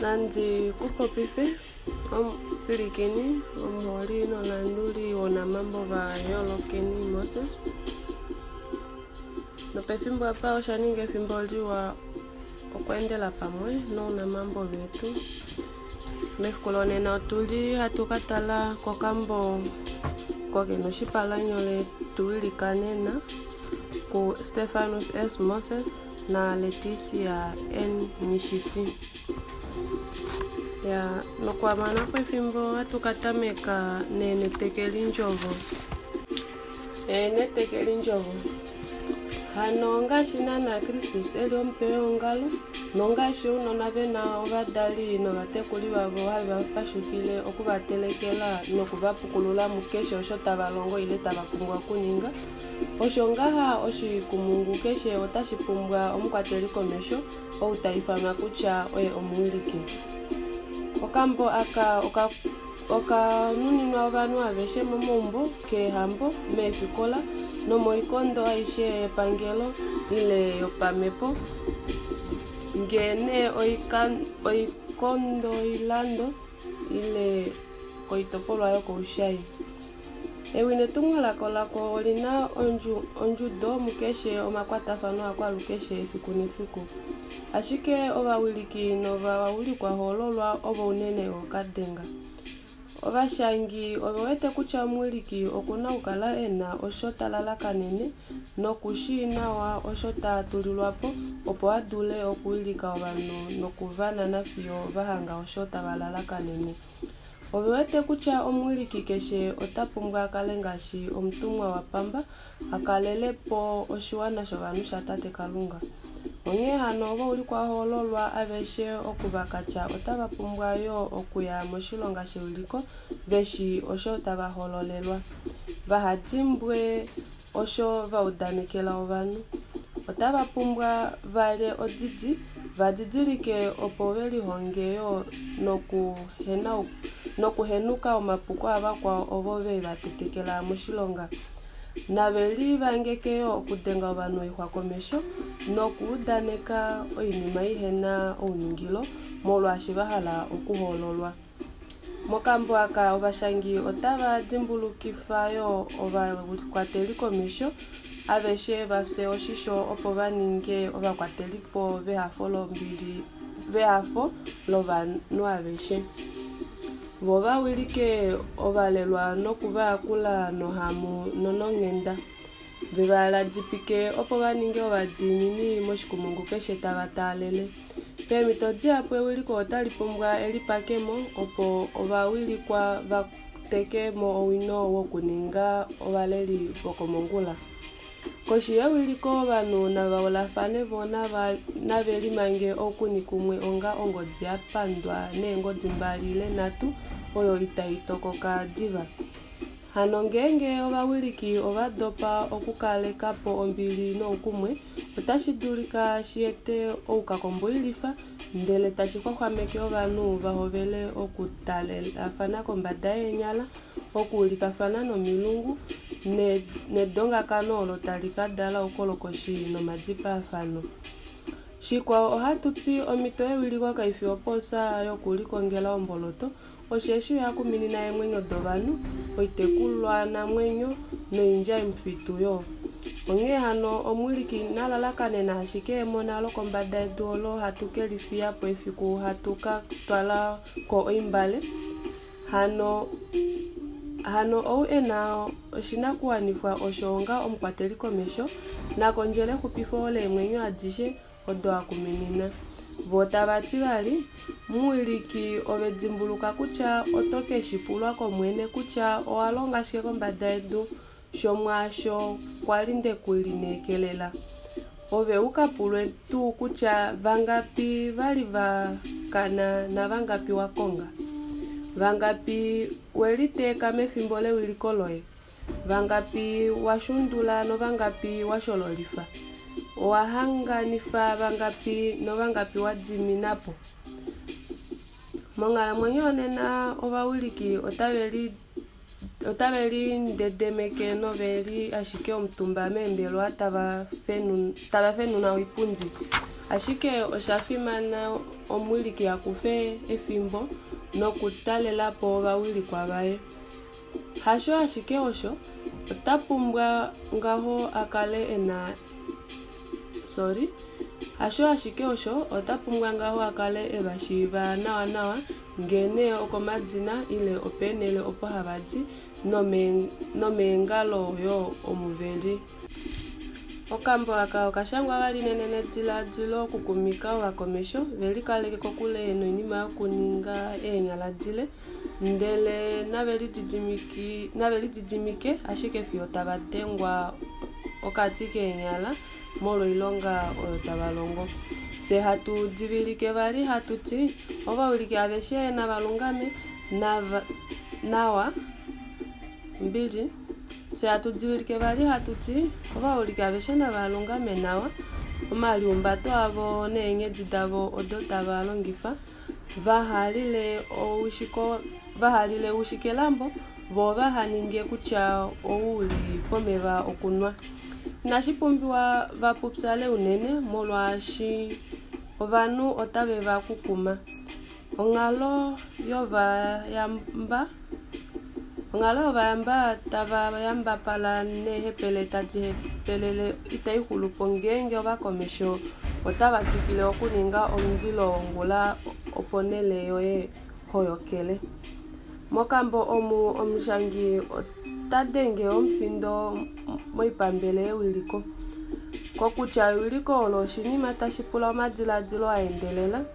Nandi ku popife, omupwilikini, omuholi nomulanduli wonamambo va yoolokeni Moses. Nopefimbo apa osha ninga efimbo liwa okweendela pamwe nounamambo vetu. Mefiku lonena otu li hatu ka tala kokambo kokena oshipalanyole Tuwilikanena ku Stefanus S. Moses na Leticia N. Nishiti. Ya, nokwamana kwefimbo ohatu ka tameka neenetekelindjovo. Eenetekelindjovo. Hano ngaashi naanaa Kristus e li omutwe weongalo, nongaashi ounona ve na ovadali novatekuli vavo have va pashukile oku va telekela noku va pukulula mukeshe osho tava longo ile tava pumbwa okuninga, Osho ngaha oshikumungu keshe otashi pumbwa omukwateli komesho ou ta ifanwa kutya oye omuwiliki. Okambo aka oka oka nuninwa ovanhu aveshe momaumbo, keehambo, meefikola nomoikondo aishe yepangelo ile yopamhepo, ngee nee oikondoilando ile koitopolwa yokoushai. Ewi netumwalaka lako oli na ondjudo mukeshe omakwatafano akwalukeshe efiku nefiku. Ashike ovawiliki novaulikwahoololwa ovo unene ookadenga. Ovashangi ove wete kutya omuwiliki oku na okukala e na osho ta lalakanene noku shii nawa osho ta tulilwa po opo a dule okuwilika ovanhu noku va nana fiyo va hanga osho tava lalakanene. Ove wete kutya omuwiliki keshe ota pumbwa a kale ngaashi omutumwa wa pamba, a kalele po oshiwana shovanhu shaTate Kalunga. Onghee hano ovaulikwahoololwa aveshe oku va ka tya otava pumbwa yo okuya moshilonga shewiliko ve shii osho tava hoololelwa, vaha dimbwe osho va udanekela ovanhu. Otava pumbwa va lye odidi, va didilike opo ve lihonge yo nokuhenuka omapuko avakwao ovo ve va tetekela moshilonga. Nave livangeke yo okudenga ovanhu oixwa komesho nokuudaneka oinima ihe na ouningilo molwaashi va hala okuhoololwa. Mokambo aka ovashangi otava dimbulukifa yoo ovakwateli komesho aveshe va fye oshisho opo va ninge ovakwatelipo vehafo lombili vehafo lovanhu aveshe. Vo va wilike ovalelwa noku va yakula nohamu nononghenda. Ve va ladipike opo va ninge ovadiinini moshikumungu keshe tava taalele. Peemhito dihapu ewiliko otali pumbwa elipakemo opo ovawilikwa va teke mo owino wokuninga ovaleli vokomongula. Koshi yewiliko ovanhu nava ulafane vo nave limange oukuni kumwe onga ongodi ya pandwa neengodi mbali ile nhatu oyo itai tokoka diva. Hano ngeenge ovawiliki ova dopa okukaleka po ombili noukumwe, otashi dulika shi ete oukakomboilifa, ndele tashi xwaxwameke ovanhu va hovele okutalelafana kombada yeenyala, okuulikafana nomilungu, nedongakano olo tali ka dala oukolokoshi nomadipaafano. Shikwao, ohatu ti omhito yewiliko kai fi opoosa yokulikongela omboloto, Osheshi oya kuminina eemwenyo dovanhu, oitekulwanamwenyo noindjaimufitu yo. Onghee hano, omuwiliki ina lalakanena ashike emona lokombada yedu olo hatu ke li fiya po efiku hatu ka twala ko oimbale. Hano, hano ou e na oshinakuwanifwa osho onga omukwatelikomesho, na kondjele exupifo leemwenyo adishe odo a kuminina. Vo tava ti vali, Muwiliki, ove dimbuluka kutya oto ke shi pulwa kOmwene kutya owa longa shike kombada yedu shomwaasho kwa li nde ku lineekelela. Ove u ka pulwe tuu kutya vangapi va li va kana navangapi wa konga? Vangapi we liteeka mefimbo lewiliko loye? Vangapi wa shundula novangapi wa shololifa? Owa hanganifa vangapi novangapi wa dimina po? Monghalamwenyo yonena ovawiliki otave lindedemeke nove li ashike omutumba meembelewa tava fenuna oipundi. Ashike osha fimana omuwiliki a kufe efimbo nokutalela po ovawilikwa vaye. Hasho ashike osho, ota pumbwa ngaho a kale e na sorry. Hasho ashike osho, ota pumbwa ngaho a kale e va shiiva nawanawa, ngee nee okomadina ile opeenhele opo hava di, nomeenghalo yoo omu ve li. Okambo aka okashangwa vali nenenediladilo okukumika ovakomesho ve likaleke kokule noinima yokuninga eenyala dile, ndele nave lididimike ashike fiyo tava dengwa okati keenyala molwoilonga oyo tava longo. Fye hatu divilike vali hatu ti, ovawiliki aveshe nava lungame nawa ombili. Fye hatu divilike vali hatu ti, ovawiliki aveshe nava lungame nawa omaliumbato avo neenghedi davo odo tava longifa, vaha lile oushi kelambo, vo vaha ninge kutya ou li pomeva okunwa. Inashi pumbiwa va pupyale unene, molwaashi ovanhu otave va kukuma. Onghalo yovayamba tava yambapala neehepele tadi hepelele itai xulu po ngeenge ovakomesho otava twikile okuninga omundilo wongula oponhele yoye ho yokele. Mokambo omu omushangi ota denge omufindo moipambele yewiliko, kokutya ewiliko olo oshinima tashi pula omadiladilo a endelela.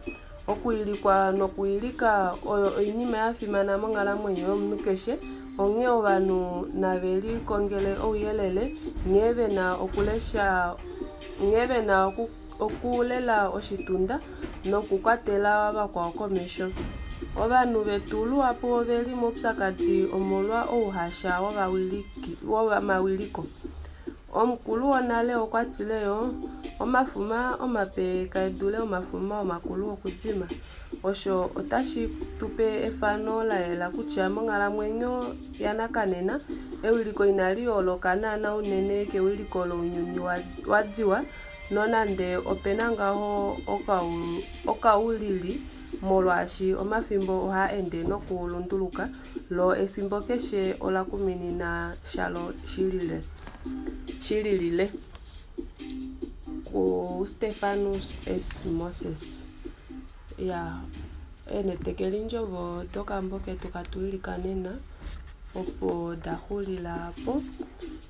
Okuwilikwa nokuwilika oyo oinima ya fimana monghalamwenyo yomunhu keshe, onghee ovanhu nave likongele ouyelele nghee ve na okulesha nghee ve na okulela oshitunda nokukwatela vakwao komesho. Ovanhu vetu luhapu ove li moupyakadi omolwa ouhasha womawiliko. Omukulu wonale okwa tile yoo, omafuma omape kae dule omafuma omakulu okudima. Osho otashi tu pe efano la yela kutya monghalamwenyo yanakanena, ewiliko inali yooloka naana unene kewiliko lounyuni wadiwa, nonande ope na ngaho okaulili molwaashi omafimbo ohaa ende nokulunduluka, lo efimbo keshe ola kuminina shalo shi lilile. KuStefanus S. Moses. Ya, eenhetekelindjovo dokambo ketu katu ilikanena opo da xulila po.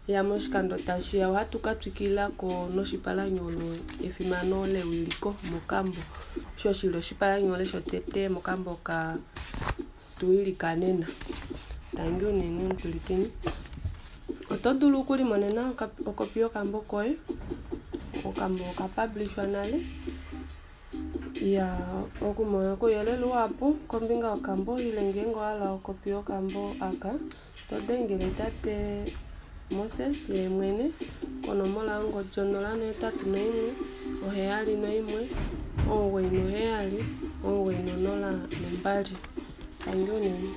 Ya, moshikando tashi ya ohatu ka twikila ko noshipalanyole efimano lewiliko mokambo. Osho shi li oshipalanyole shotete mokambo ka tu ilikanena. Tangi unene omupwilikini. Oto dulu okulimonena okopi yokambo koye. Okambo oka publishwa nale. Ya, okumona ouyelele uhapu kombinga yokambo ile ngeenge owa hala okopi yokambo aka, to dengele tate Moses ye mwene konomola yongodi 081 71 97 902. Tangi unene.